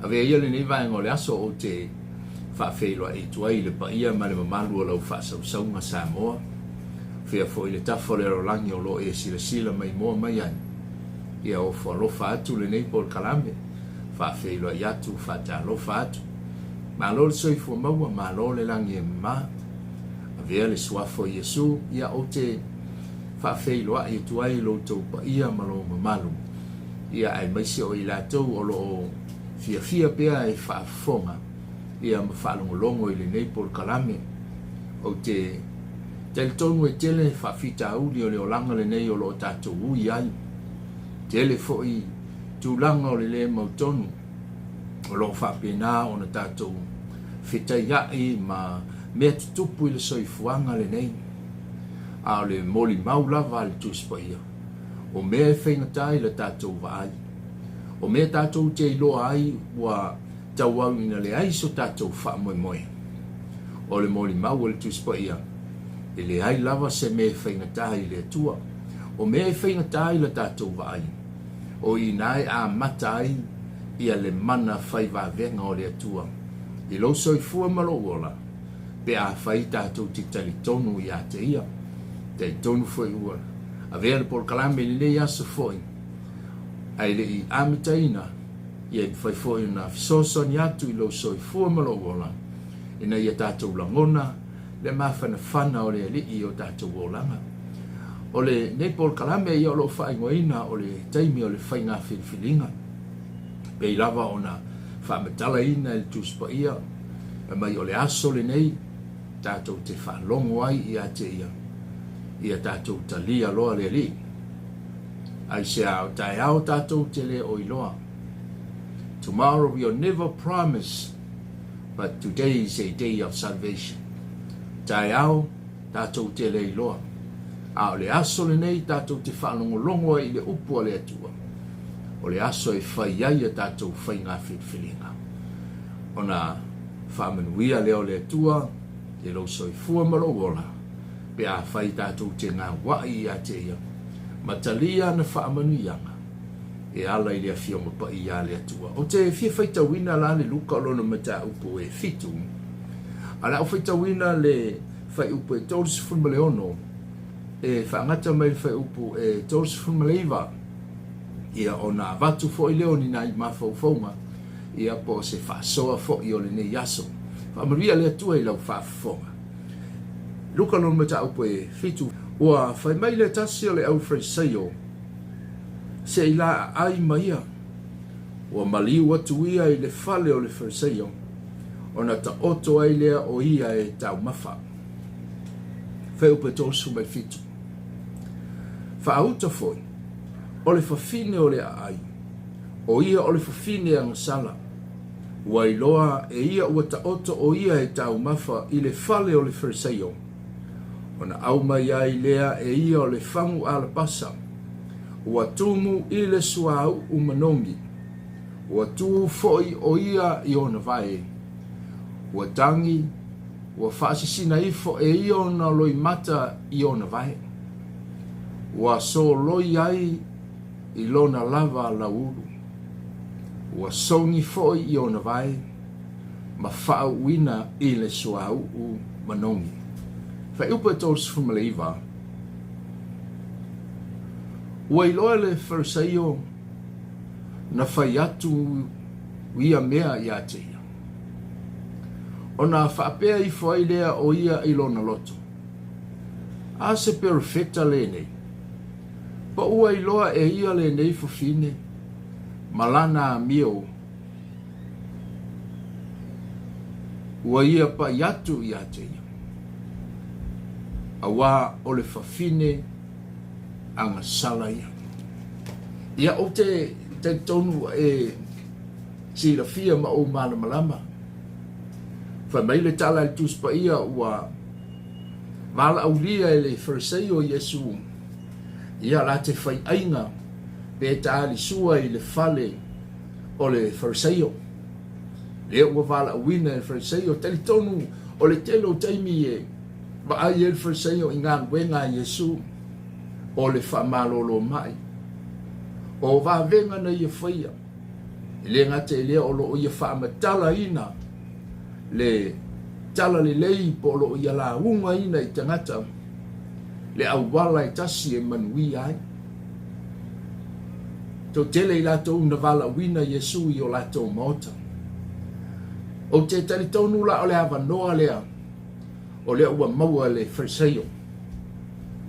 Avea ia lenei vaega o le aso ou te faafeiloai atu ai i le paia ma le mamalu o lau faasausauga Samoa, fea foi le tafa o le lalolagi o lo o e silasila maimoa mai ai. Ia ofo alofa atu lenei polokalame, faafeiloai atu, faatalofa atu. Malo le soifua maua, malo le lagi e mama. Avea le suafa o Iesu, ia ou te faafeiloai atu ai i lo outou paia ma lo mamalu, ia aemaise o i latou o lo o fiafia pea e faafofoga ia ma faalogologo i lenei polokalame. Ou te talitonu e tele faafitauli o le olaga lenei o lo o tatou ui ai. Tele foi tulaga o le le mautonu o lo o faapena ona tatou fetaiai ma mea tutupu i le soifuaga lenei. A o le molimau lava a le Tusi Paia, o mea e faigata i la tatou vaai, o mea tatou te iloa ai ua tauauina leai so tatou faamoemoe. O le molimau a le Tusi Paia, e leai lava se mea e faigata i le Atua. O mea e faigata i la tatou vaai, o i ina e amata ai ia le mana fai vavega o le Atua i lou soifua ma lou ola, pe afai tatou te talitonu ia te Ia. Talitonu foi ua avea le polokalame i lenei aso foi, ae le i amataina, ia e mafai foi ona fesoasoani atu i lou soifua ma lou ola, ina ia tatou lagona le mafanafana o le Alii i o tatou olaga. O lenei polokalame ia o lo o faaigoaina o le taimi o le faiga filifiliga, pei lava ona faamatalaina e le Tusi Paia, fai mai o le aso lenei tatou te faalogo ai ia te Ia, ia tatou talia loa le Alii. Aisea o taeao tatou te le o iloa. Tomorrow we are never promised, but today is a day of salvation. Taeao tatou te le iloa, a o le aso lenei tatou te faalogologo ai i le upu a le Atua, o le aso e fai ai a tatou faiga filifiliga. Ona faamanuia lea o le Atua i lou soifua ma lou ola, pe afai tatou te gauai ia te Ia, ma talia ana faamanuiaga e ala i le Afioga Paia a le Atua. Ou te fia faitauina la le Luka o lona mataupu e fitu, a o le a ou faitauina le fuaiupu e 36 e faagata mai le fuaiupu e 39, ia ona avatu foi lea o ni nai mafaufauga, ia po o se faasoa foi o lenei aso. Faamanuia le Atua i lau faafofoga. Luka lona mataupu e fitu. Ua fai mai le tasi o le au Farisaio, Se i laaai ma ia. Ua maliu atu ia i le fale o le Farisaio, ona taoto ai lea o ia e taumafa. Fuaiupu e 37. Faauta foi, o le fafine o le aai, o ia o le fafine agasala. Ua iloa e ia ua taoto o ia e taumafa i le fale o le Farisaio, ona aumai ai lea e ia o le fagu alapasa, ua tumu i le suauu manogi, ua tu foi o ia i ona vae, ua tagi, ua faasisina ifo e ia ona loimata i ona vae, ua soloi ai i lona lava lauulu, ua sogi foi i ona vae, ma faauuina i le suauu manogi. Fuaiupu e 39, Ua iloa e le Farisaio na fai atu ia mea ia te ia, ona faapea ifo ai lea o ia i lona loto, A se perofeta lenei, pa ua iloa e ia lenei fafine ma lana amio Ua ia pai atu ia te ia, auā o le fafine agasala ia. Ia, ou te talitonu ua e silafia ma ou malamalama. Fai mai le tala a le Tusi Paia ua valaaulia e le Fariseio Iesu ia la te faiaiga pe taalisua i le fale o le Fariseio. Lea ua valaauina e le Fariseio, talitonu o le tele o taimi e vaai ai le Fariseio i galuega a Iesu o le faamalolo mai, o vavega na ia faia. E le gata i lea o lo o ia faamatalaina le talalelei po o lo o ia laugaina i tagata le auala e tasi e manuia ai. Toatele i latou na valaauina Iesu i o latou maota. Ou te talitonu la o le avanoa lea o lea ua maua e le Fariseio.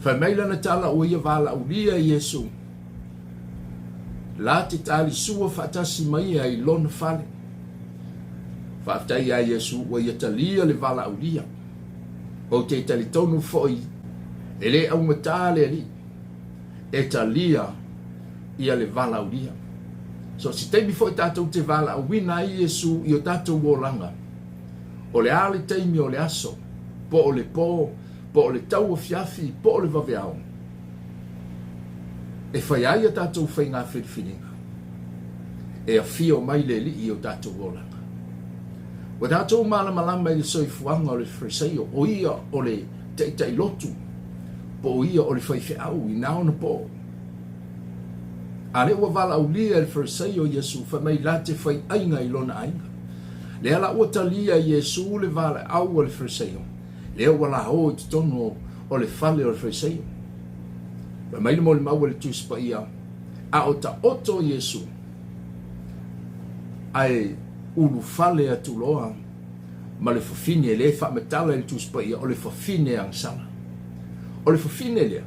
Fai mai lana tala ua ia valaaulia Iesu la te talisua faatasi ma ia i lona fale. Faafetai ia Iesu ua ia talia le valaaulia. Ou te talitonu foi e le augata le Alii e talia ia le valaaulia. So se taimi foi tatou te valaauina ai Iesu i o tatou olaga, o le a le taimi o le aso, po o le po, po o le tauafiafi, po o le vaveao, e fai ai a tatou faiga filifiliga, e afio mai le Alii i o tatou olaga. Ua tatou malamalama i le soifuaga o le Fariseio, o ia o le taitai lotu, po o ia o le faifeau i na ona po. A lea ua valaaulia e le Fariseio Iesu, fai mai la te fai aiga i lona aiga. Lea la ua talia e Iesu le valaau a le Fariseio, lea ua la o i totonu o le fale o le Fariseio. Fai mai le molimau a le Tusi Paia, a o taoto Iesu, ae ulufale atu loa ma le fafine, lea e faamatala i le Tusi Paia, o le fafine agasala. O le fafine lea,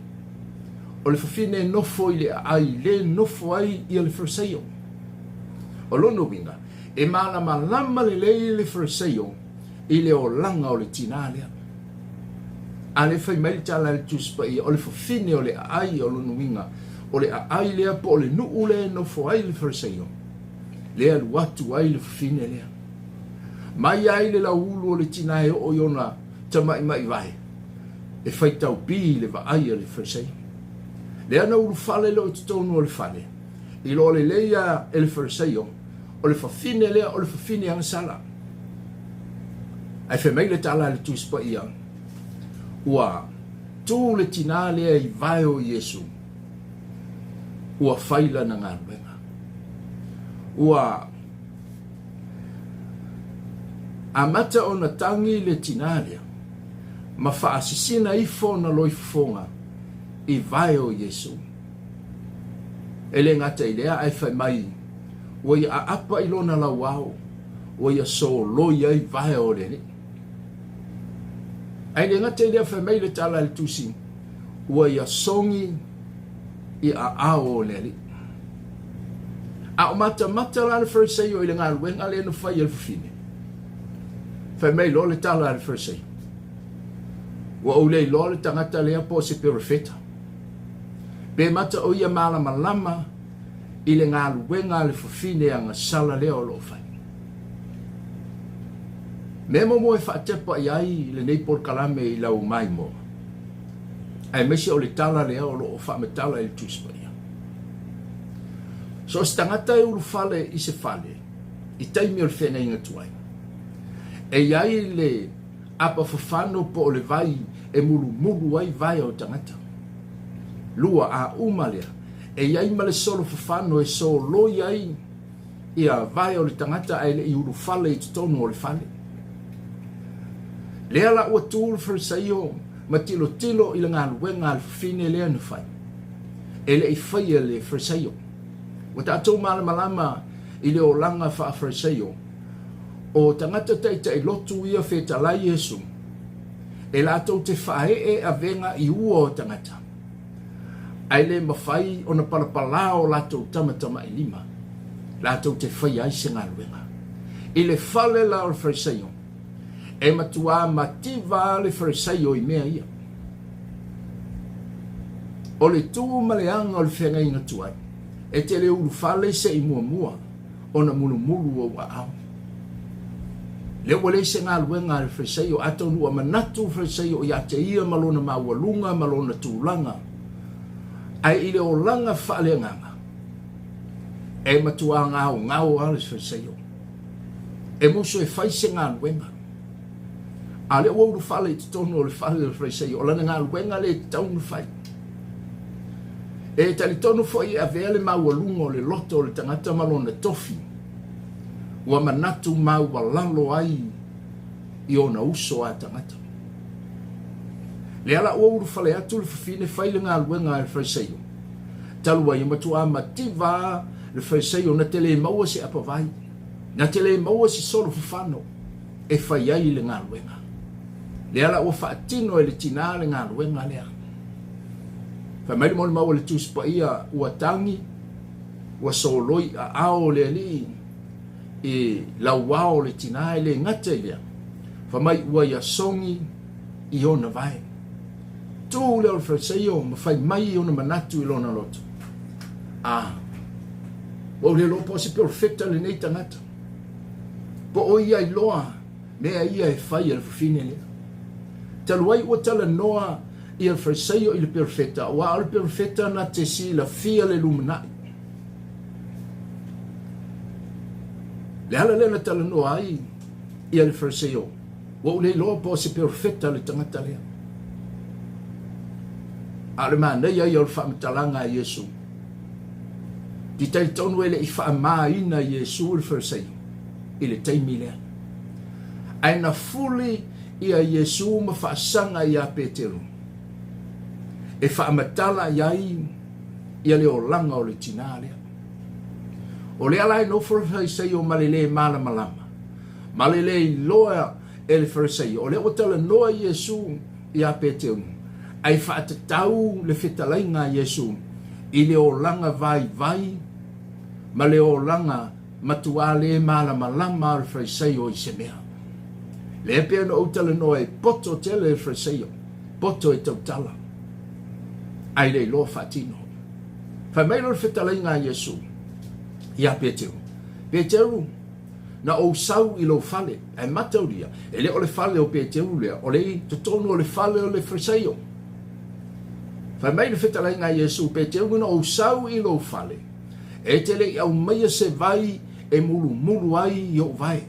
o le fafine e nofo i le aai, le nofo ai ia le Fariseio. O lona uiga, e malamalama lelei le Fariseio i le olaga o le tinā lea. A lea fai mai le tala a le Tusi Paia, o le fafine o le aai, o lona uiga, o le aai lea po o le nuu lea e nofo ai le Fariseio, lea e alu atu ai le fafine lea. Mai ai le lauulu o le tinā e oo i ona tamaimai vae, e faitau pi le vaai a le Fariseio. Lea na ulufale loa i totonu o le fale, iloa lelei lava e le Fariseio, o le fafine lea o le fafine agasala. Ae fai mai le tala a le Tusi Paia, ua tu le tinā lea i vae o Iesu, ua fai lana galuega. Ua amata ona tagi le tinā lea ma faasisina ifo ona loifofoga i vae o Iesu. E le gata i lea, ae fai mai, ua ia aapa i lona lauao, ua ia soloi ai vae o le Alii. Ae le gata i lea, fai mai le tala a le Tusi, ua ia sogi i aao o le Alii. A o matamata la le Fariseio i le galuega lea na fai e le fafine, fai mai loa le tala a le Fariseio, Ua ou le iloa le tagata lea po o se perofeta. Pe mata o ia malamalama i le galuega a le fafine agasala lea o lo o fai. Mea muamua e faatepa i ai lenei polokalame i lau maimoa, aemaise o le tala lea o lo o faamatala i le Tusi Paia. So o se tagata e ulufale i se fale i taimi o le feagaiga tuai, e i ai le apa fafano po o le vai e mulumulu ai vae o tagata. Lua, a uma lea, e i ai ma le solo fafano e soloi ai ia vae o le tagata ae le i ulufale i totonu o le fale. Lea la ua tu le Farisaio ma tilotilo i le galuega a le fafine lea na fai. E le i faia le Farisaio. Ua tatou malamalama i le olaga faa-Farisaio, o tagata taitai lotu ia fetalai Iesu, e latou te faaee avega i ua o tagata, ae le mafai ona palapala o latou tamatamailima latou te faia ai se galuega. I le fale la o le Farisaio, e matuā mativa le Farisaio i mea ia. O le tu ma le aga o le feagaiga tuai, e te le ulufale se i muamua ona mulumulu ou aao. Lea ua leai se galuega a le Farisaio, atonu ua manatu le Farisaio ia te ia ma lona maualuga ma lona tulaga, ae i le olaga faaleagaga, e matuā gaogao lava le Farisaio. E musu e fai se galuega. A o lea ua ulufale i totonu o le fale o le Farisaio, o lana galuega lea e tatau ona fai. E talitonu foi e avea le maualuga o le loto o le tagata ma lona tofi. Ua manatu maualalo ai i ona uso a tagata. Lea la ua ulufale atu le fafine fai le galuega a le Fariseio. Talu ai e matuā mativa a le Fariseio na te le maua se apavai, na te le maua se solo fafano e fai ai le galuega. Lea la ua faatino e le tinā le galuega lea. Fai mai le molimau a le Tusi Paia, ua tagi, ua soloi aao le Alii i lauao o le tinā, e le gata i lea, fai mai ua ia sogi i ona vae. Tu lea o le Fariseio ma fai mai ona manatu i lona loto, A, ua ou le iloa po o se perofeta lenei tagata, po o ia iloa mea ia e fai e le fafine lea. Talu ai ua talanoa ia le Fariseio i le perofeta, aua o le perofeta na te silafia le lumanai. Le ala lea na talanoa ai ia le Fariseio, ua ou le iloa po o se perofeta le tagata lea. A o le manaia ia o le faamatalaga a Iesu. Ti talitonu e le i faamāina Iesu le Fariseio i le taimi lea. Ae na fuli ia Iesu ma faasaga iā Peteru e faamatala i ai ia le olaga o le tinā lea. O lea la e nofo le Fariseio ma le lē malamalama, ma le lē iloa e le Fariseio, o lea ua talanoa Iesu iā Peteru, ae faatatau le fetalaiga a Iesu i le olaga vaivai ma le olaga matuā lē malamalama o le Fariseio i se mea. Lea pei ona ou talanoa e poto tele le Fariseio, poto e tautala, ae le iloa faatino. Fai mai loa le fetalaiga a Iesu iā Peteru, Peteru, na ou sau i lou fale, ae mataulia, e le o le fale o Peteru lea, o le i totonu o le fale o le Fariseio. Fai mai le fetalaiga a Iesu, Peteru, na ou sau i lou fale, e te le i aumaia se vai e mulumulu ai i ou vae.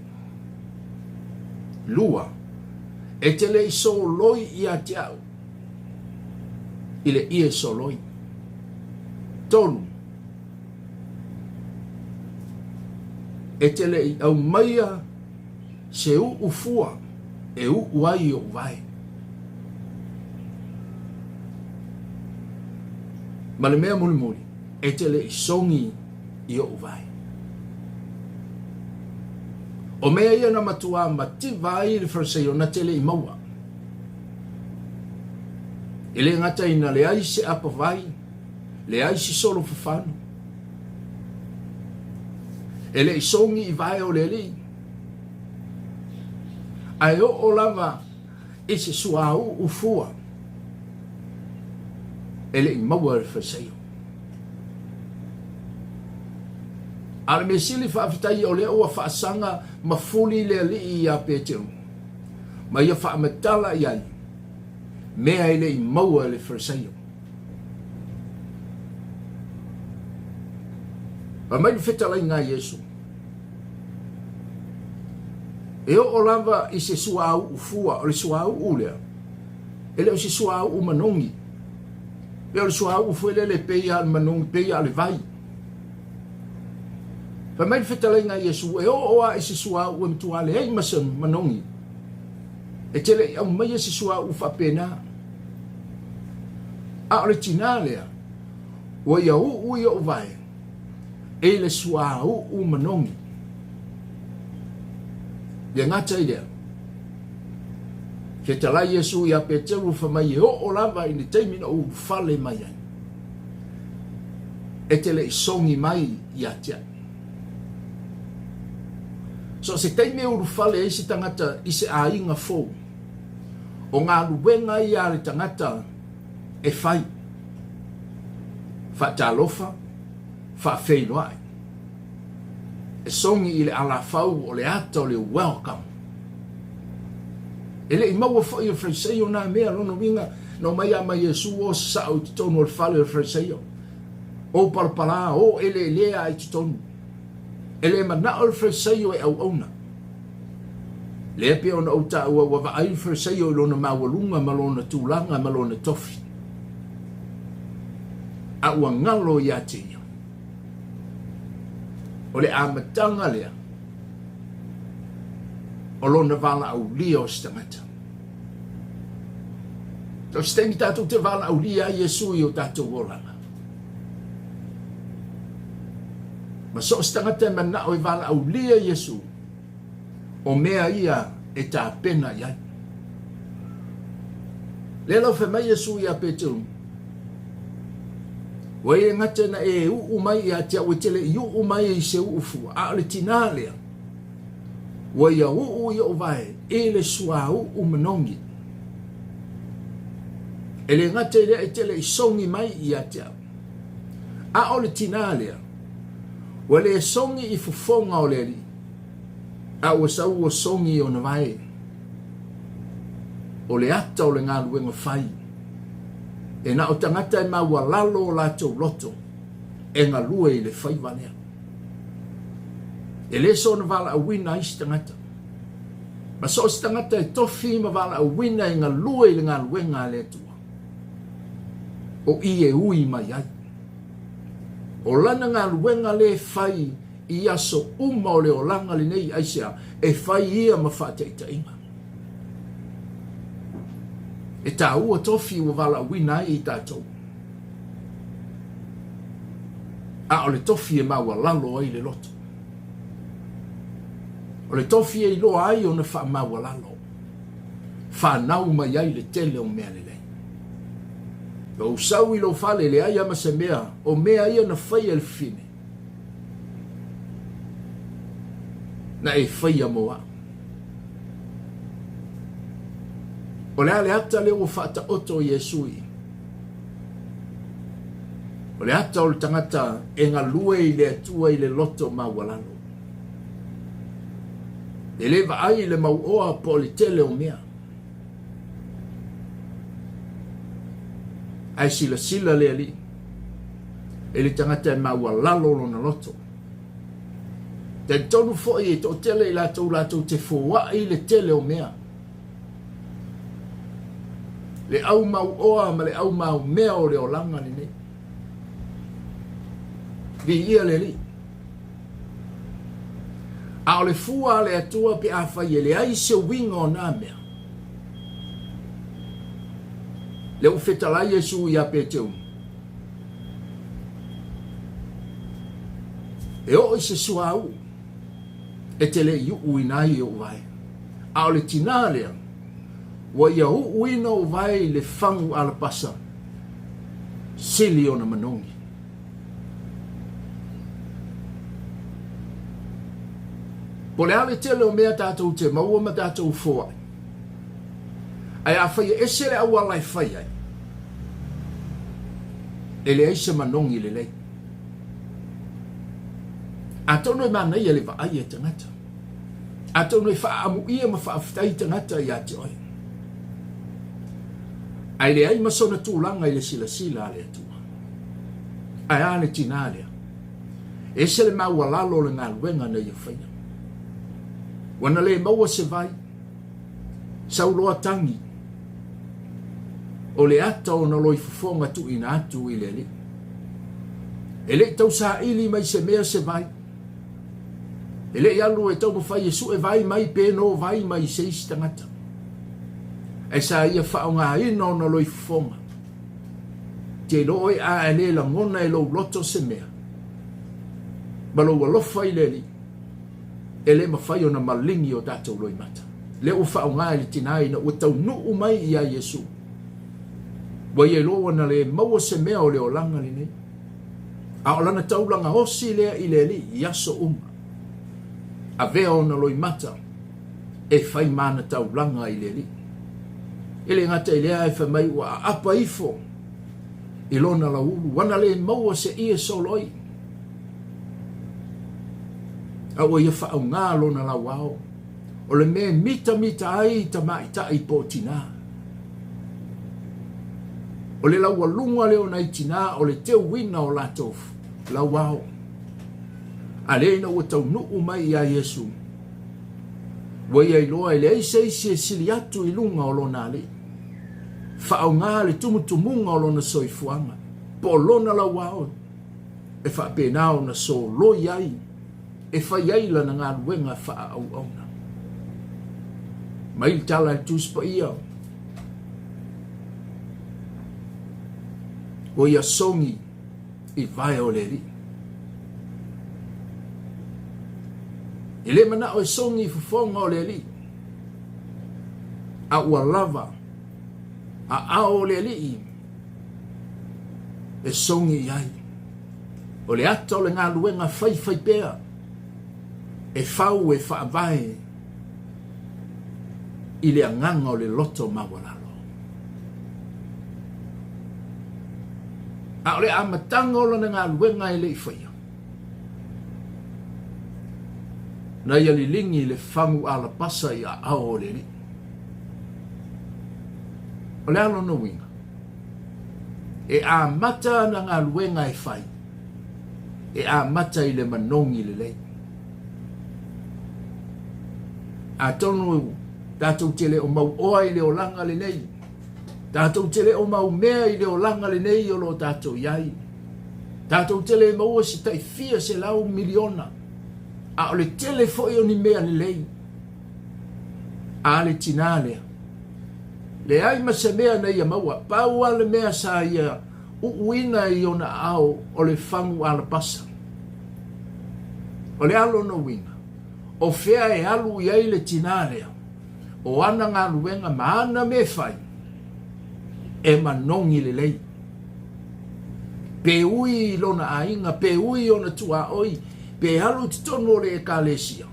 Lua, e te le i soloi ia te au i le ie soloi. Tolu, e te le i aumaia se uu fua e uu ai i ou vae. Ma le mea mulimuli, e te le i sogi i ou vae. O mea ia na matuā mativa ai le Fariseio na te le i maua. E le gata ina leai se apavai, leai se solo fafano. E le i sogi i vae o le Alii, ae oo lava i se suauu fua e le i maua e le Fariseio. A o le mea sili faafetai o lea ua faasaga ma fuli le Alii iā Peteru, ma ia faamatala i ai mea e le i maua e le Fariseio. Fai mai le fetalaiga a Iesu, E oo lava i se suauu fua, o le suauu lea, e le o se suauu manogi. Pei o le suauu foi lele e pei lava o le manogi, pei lava o le vai. Fai mai le fetalaiga a Iesu, e oo lava i se suauu e matua leai ma se manogi, e te le i aumaia se suauu faapena. A o le tinā lea, ua ia uu i ou vae, i le suauu manogi. Le gata i lea, fetalai Iesu iā Peteru fai mai e oo lava i le taimi na ou ulufale mai ai, e te le i sogi mai ia te au. So o se taimi e ulufale ai se tagata i se aiga fou, o galuega ia a le tagata e fai, faatalofa, faafeiloai. E sogi i le alafau o le ata o le welcome. E le i maua foi e le Fariseio nā mea, lona uiga, na omai a ma Iesu o sasao i totonu o le fale o le Fariseio. O palapala, o eleelea i totonu. E le manao le Fariseio e auauna. Lea pei ona ou taua ua vaai le Fariseio i lona maualuga ma lona tulaga ma lona tofi. A ua galo ia te ia. O le amataga lea O lona valaaulia o se tagata. O se taimi tatou te valaaulia ai Iesu i o tatou olaga. Ma so o se tagata e manao e valaaulia Iesu, o mea ia e tapena i ai. Lea la ua fai mai Iesu ia Peteru, Ua e gata na e uu mai ia te au e te le i uu mai i se uu fua, a o le tinā lea, ua ia uu i ou vae i le suauu manogi. E le gata i lea e te le i sogi mai ia te au, a o le tinā lea, ua le sogi i fofoga o le Alii, a ua sau ua sogi i ona vae. O le ata o le galuega fai, e na o tagata e maualalo o latou loto e galue i le faiva lea. E le soona valaauina ai se tagata. Ma so o se tagata e tofi ma valaauina e galue i le galuega a le Atua, o i e ui mai ai. O lana galuega lea e fai i aso uma o le olaga lenei, aisea? E fai ia ma faataitaiga. E taua tofi ua valaauina ai i tatou. A o le tofi e maualalo ai le loto. O le tofi e iloa ai ona faamaualalo. Fanau mai ai le tele o mea lelei. Ua ou sau i lou fale, leai lava ma se mea, o mea ia na faia e le fafine. Na e faia mo au. O le a le ata lea ua faataoto Iesu i? O le ata o le tagata e galue i le Atua i le loto maualalo. E le vaai i le mauoa po o le tele o mea. Ae silasila le Alii i le tagata e maualalo lona loto. Talitonu foi e toatele i latou latou te foai le tele o mea. Le au mauoa ma le au maumea o le olaga lenei. Viia le Alii. A o le fua a le Atua pe afai e leai se uiga o na mea. Lea ua fetalai Iesu ia Peteru. E oo i se suauu e te le i uuina ai i ou vae. A o le tinā lea, ua ia uuina ou vae i le fagu alapasa, sili ona manogi. Po o le a le tele o mea tatou te maua ma tatou foai, ae afai e ese le auala e fai ai, e leai se manogi lelei. Atonu e manaia le vaai a tagata. Atonu e faaamuia ma faafetai tagata ia te oe. Ae leai ma sona tulaga i le silasila a le Atua. Ae a le tinā lea? E ese le maualalo o le galuega na ia faia. Ua na le maua se vai, sau loa tagi, o le ata ona loifofoga tuuina atu i le Alii. E le i tausaili mai se mea se vai. E le i alu e taumafai e sue vai mai pe no vai mai se isi tagata. Ae sa ia faaaogaina ona loifofoga. Te iloa oe a e le lagona e lou loto se mea, ma lou alofa i le Alii, e le mafai ona maligi o tatou loimata. Lea ua faaaoga e le tinā ina ua taunuu mai ia Iesu. Ua ia iloa ua na le maua se mea o le olaga lenei. A o lana taulaga osi lea i le Alii i aso uma. Avea ona loimata e fai ma ana taulaga i le Alii. E le gata i lea ae fai mai ua aapa ifo i lona lauulu, ua na le maua se ie soloi. A ua ia faaaoga lona lauao, o le mea e mitamita ai tamaitai po o tinā. O le laualuga lea o nai tinā o le teuina o latou lauao. A lea ina ua taunuu mai ia Iesu, ua ia iloa e leai se isi e sili atu i luga o lona Alii. Faaaoga le tumutumuga o lona soifuaga po o lona lauao e faapena ona soloi ai e fai ai lana galuega faaauauna. Mai le tala a le Tusi Paia, ua ia sogi i vae o le Alii. E le manao e sogi i fofoga o le Alii, a ua lava aao o le Alii e sogi i ai. O le ata o le galuega faifaipea e fau e faavae i le agaga o le loto maualalo. A o le amataga o lana galuega e le i faia, na ia liligi le fagu alapasa i aao o le Alii. O le a lona uiga? E amata ana galuega e fai, e amata i le manogi lelei. Atonu tatou te le o mauoa i le olaga lenei, tatou te le o maumea i le olaga lenei o lo o tatou i ai, tatou te le maua se tai fia selau miliona, a o le tele foi o ni mea lelei. A le tinā lea, leai ma se mea na ia maua, pau lava le mea sa ia uuina i ona aao o le fagu alapasa. O le a lona uiga? O fea e alu i ai le tinā lea? O ana galuega ma ana mea e fai, e manogi lelei. Pe ui i lona aiga, pe ui i ona tuaoi, pe alu i totonu o le Ekalesia,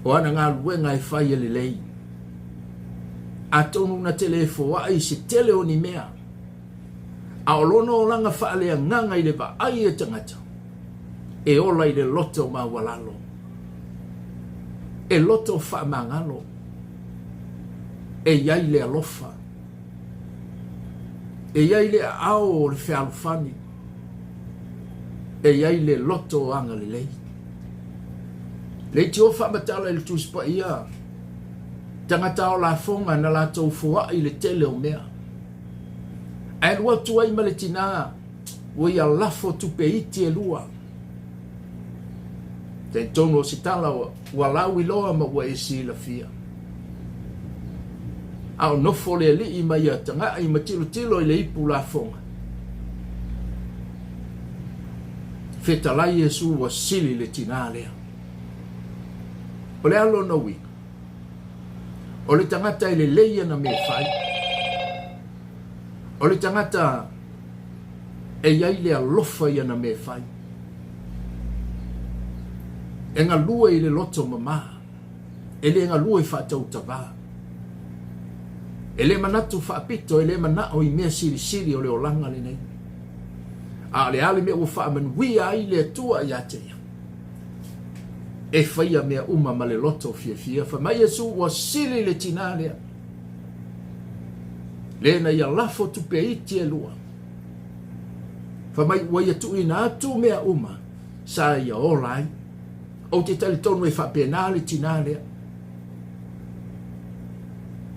o ana galuega e fai e lelei. Atonu na te le foai i se tele o ni mea, a o lona olaga faaleagaga i le vaai a tagata, e ola i le loto maualalo, e loto faamagalo, e i ai le alofa, e i ai le aao o le fealofani, e i ai le loto agalelei. Leitio faamatala i le Tusi Paia, tagata ao lafoga na latou foai i le tele o mea. Ae alu atu ai ma le tinā, ua ia lafo tupe iti e lua. Talitonu o se tala ua lauiloa ma ua e silafia. A o nofo le alii ma ia taga'i ma tilotilo i le ipu lafoga. Fetalai Iesu ua sili le tinā lea. O le a lona uiga? O le tagata e lelei ana mea fai. O le tagata e i ai le alofa i ana mea fai. E galue i le loto mamā. E le galue faatautavā. E le manatu faapito, e le manao i mea silisili o le olaga lenei. A o le a le mea ua faamanuia ai le Atua ia te ia? E faia mea uma ma le loto fiafia. Fai mai Iesu, ua sili le tinā lea. Le na ia lafo tupe iti e lua. Fai mai ua ia tuuina atu mea uma sa ia ola ai. Ou te talitonu e faapena le tinā lea.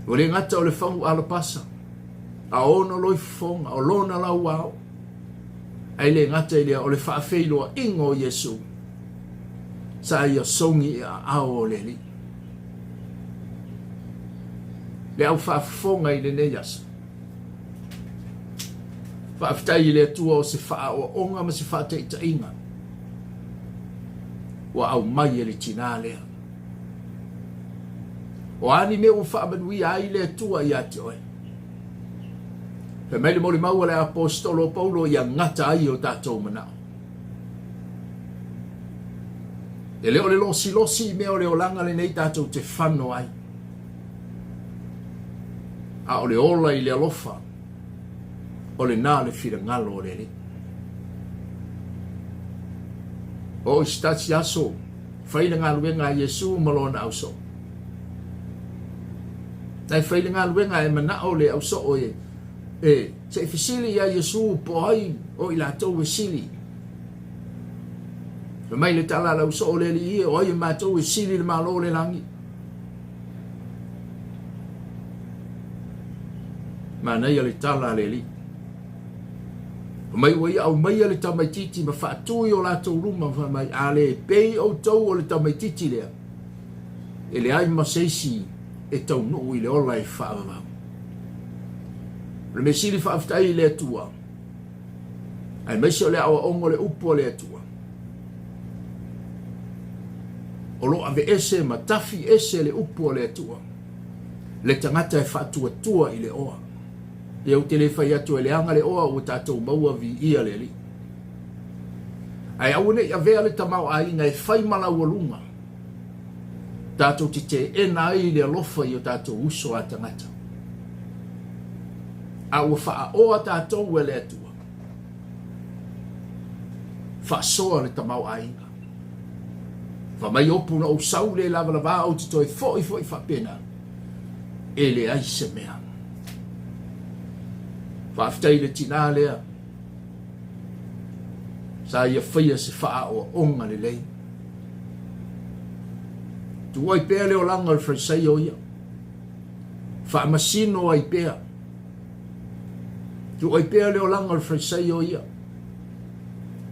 Ua le gata o le fagu alapasa, a o ona loifofoga, o lona lauao, ae le gata i lea o le faafeiloaiga o Iesu, sa ia sogi i aao o le Alii. Le au faafofoga i lenei aso. Faafetai i le Atua o se faaoaoga ma se faataitaiga ua aumai e le tinā lea. O a ni mea ua faamanuia ai le Atua ia te oe? Fai mai le molimau a le Aposetolo o Paulo ia gata ai o tatou manao. E le o le losilosi i mea o le olaga lenei tatou te fano ai, a o le ola i le alofa, o lena le finagalo o le Alii. Oo i se tasi aso, fai le galuega a Iesu ma lona ausoo. Na e fai le galuega e manao le ausoo e, e se i fesili ia Iesu po o ai o i latou e sili. Fai mai le tala a le ausoo le alii e, o ai o matou e sili le Malo o le lagi. Manaia le tala a le alii. Fai mai ua ia aumaia le tamaititi ma faatu i o latou luma, fai mai, a le pei outou o le tamaititi lea. E leai ma se isi e taunuu i le ola e faavavau. O le mea sili faafetai i le Atua, aemaise o le aoaoga o le upu a le Atua, o lo o aveese ma tafi ese le upu a le Atua, le tagata e faatuatua i le oa. Lea ou te le fai atu e leaga le oa ua tatou maua viia le Alii. Ae aua ne i avea le tamaoaiga e fai ma laualuga tatou te teena ai le alofa i o tatou uso a tagata. A ua faaoa tatou e le Atua, faasoa le tamaoaiga. Fai mai opu na ou sau le lavalava ou te toe foi foi faapena, e leai se mea. Faafetai i le tinā lea sa ia faia se faaoaoga lelei. Tuu ai pea le olaga o le Farisaio ia. Faamasino ai pea. Tuu ai pea le olaga o le Farisaio ia.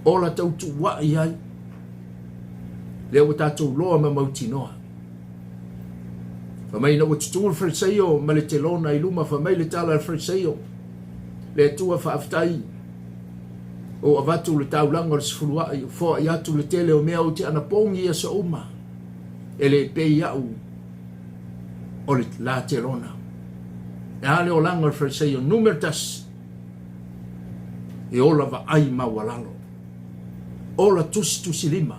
Ola tautuua'i ai. Lea ua tatou loa ma mautinoa. Fai mai ina ua tutū le Farisaio ma le telona i luma, fai mai le tala a le Farisaio, Le Atua faafetai, ua ou avatu le taulaga o le sefulua'i, ua foa'i atu le tele o mea ou te anapogi i aso uma, e le pei au o le la telona. E a le olaga o le Farisaio numera tasi? E ola vaai maualalo. Ola tusitusilima.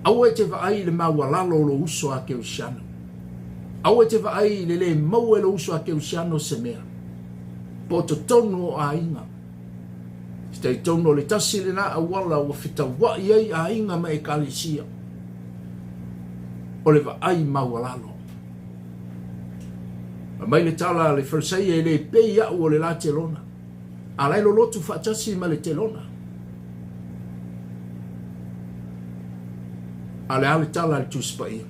Aua e te vaai i le maualalo o lou uso a kerisiano. Aua e te vaai i le lē maua e lou uso a kerisiano se mea. Po o totonu o aiga. Se talitonu o le tasi lena auala ua fetauai ai aiga ma ekalesia, o le vaai maualalo. Fai mai le tala a le Farisaia, E le pei au o le la telona. A la e lolotu faatasi ma le telona. A o le a le tala a le Tusi Paia?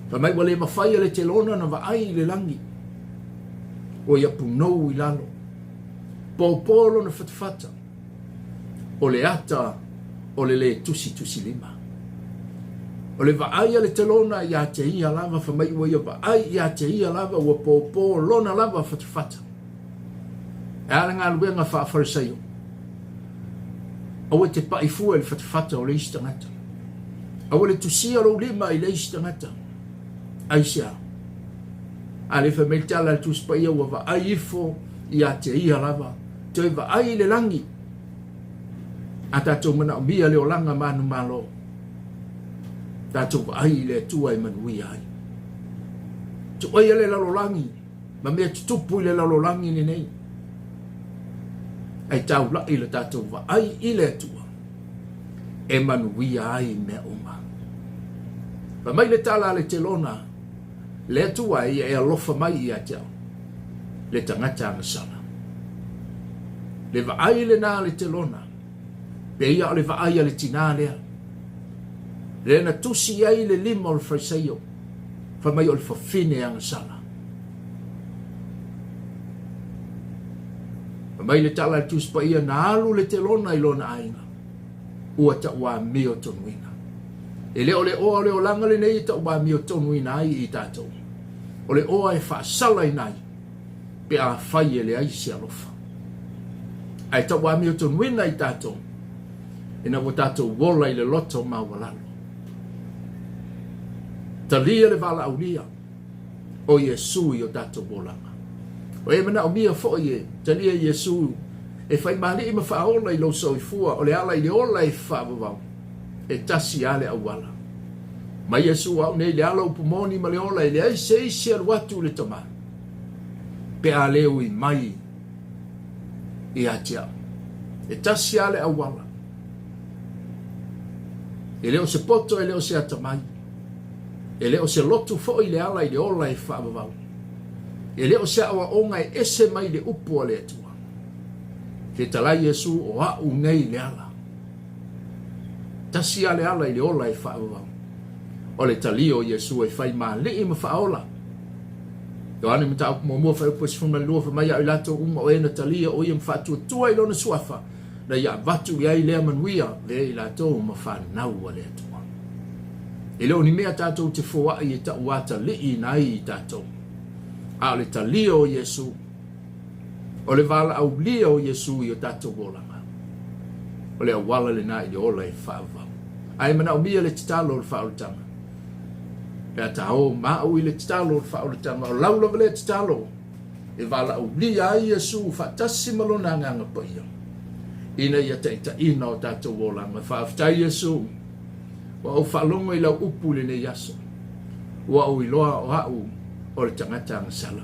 Fai mai ua le mafai e le telona na vaai i le lagi. Ua ia punou i lalo. Popo lona fatafata. O le ata o le lē tusitusilima. O le vaai a le telona ia te ia lava, fai mai ua ia vaai ia te ia lava, ua popo lona lava fatafata. E a le galuega faa-Farisaio? Aua e te pa'i fua i le fatafata o le isi tagata. Aua le tusia lou lima i le isi tagata. Aisea? A lea fai mai le tala a le Tusi Paia ua vaai ifo ia te ia lava, toe vaai i le lagi. A tatou manaomia le olaga manumalo, tatou vaai i le Atua e manuia ai. Tuaia le lalolagi ma mea tutupu i le lalolagi lenei, ae taula'i le tatou vaai i le Atua e manuia ai mea uma. Fai mai le tala a le telona, Le Atua e ia e alofa mai ia te au, le tagata agasala. Le vaai lena a le telona, pei a o le vaai a le tinā lea, lea na tusi i ai le lima o le Farisaio, fai mai o le fafine agasala. Fai mai le tala a le Tusi Paia, na alu le telona i lona aiga, ua tauamiotonuina. E le o le oa o le olaga lenei e tauamiotonuina ai i tatou. O le oa e faasalaina ai pe afai e leai se alofa. Ae tauamiotonuina i tatou ina ua tatou ola i le loto maualalo. Talia le valaaulia o Iesu i o tatou olaga. O e manaomia foi e talia Iesu e fai ma alii ma faaola i lou soifua, o le ala i le ola e faavavau, e tasi a le auala. Mai Iesu au nei le ala upu moni ma le ola, e leai se isi alu atu i le Tama, pe a le ui mai ia te au. E tasi a le auala. E le o se poto, e le o se atamai. E le o se lotu foi le ala i le ola e faavavau. E le o se aoaoga e ese mai le upu a le Atua. Fetalai Iesu, o a'u nei le ala. Tasi a le ala i le ola e faavavau. O le talia o Iesu e fai ma alii ma faaola. Ioane Mataupu muamua fuaiupu e 12 fai mai a o i latou uma o e na talia o ia ma faatuatua i lona suafa, na ia avatu i ai lea manuia, avea i latou ma fanau a le Atua. E le o ni mea tatou te foai e tauataliiina ai i tatou, a o le talia o Iesu, o le valaaulia o Iesu i o tatou olaga, o le auala lena i le ola e faavavau. Ae manaomia le tatalo o le faaolataga. Pe a ta o ma au i le tatalo o le faaolataga, o lau lava lea tatalo e valaaulia ai Iesu faatasi ma Lona Agaga Paia, ina ia taitaiina o tatou olaga. Faafetai Iesu, ua ou faalogo i lau upu i lenei aso. Ua ou iloa o au o le tagata agasala.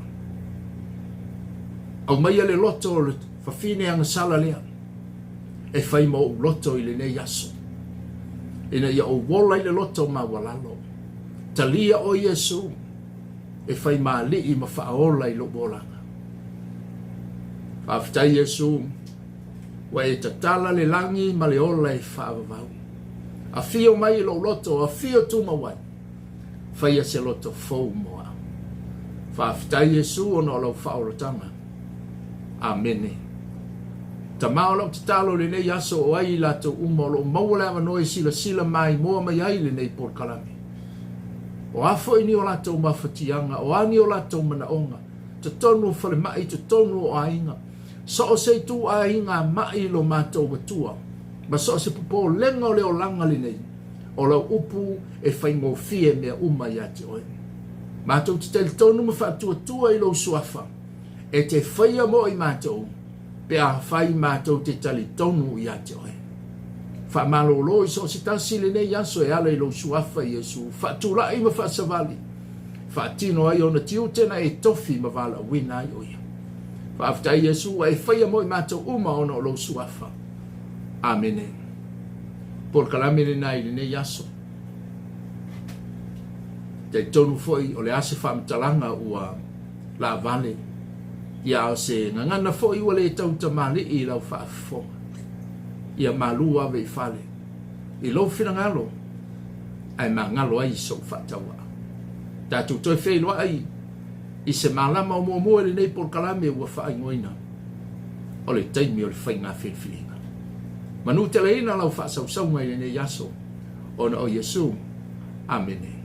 Aumaia le loto o le fafine agasala lea e fai ma ou loto i lenei aso, ina ia ou ola i le loto maualalo. Talia oe Iesu e fai ma Alii ma Faaola i lou olaga. Faafetai Iesu, ua e tatala le lagi ma le ola e faavavau. Afio mai i lou loto, afio tumau ai, faia se loto fou mo au. Faafetai Iesu ona o lau faaolataga. Amene. Tama o lau tatalo i lenei aso o ai i latou uma o lo o maua le avanoa e silasila maimoa mai ai i lenei polokalame. O a foi ni o latou mafatiaga, o a ni o latou manaoga, totonu o falemai, totonu o aiga, so o se ituaiga ma'i i lo matou Atua, ma so o se popolega o le olaga lenei, o lau upu e faigofie mea uma ia te oe. Matou te talitonu ma faatuatua i lou suafa, e te faia mo i matou, pe afai matou te talitonu ia te oe. Faamalolo i so o se tasi i lenei aso e ala i lou suafa Iesu, faatulai ma faasavali, faatino ai ona tiute na e tofi ma valaauina ai o ia. Faafetai Iesu ua e faia mo i matou uma ona o lou suafa. Amene. Polokalame lena i lenei aso. Talitonu foi o le a se faamatalaga ua laavale, ia a o se gagana foi ua le tau tamalii i lau faafofoga. Ia malu ave i fale i lou finagalo ae magalo ai i sou faatauaa. Tatou toe feiloai i se malama o muamua i lenei polokalame ua faaigoaina o le taimi o le faiga filifiliga. Manuteleina lau faasausauga i lenei aso ona o Iesu. Amene.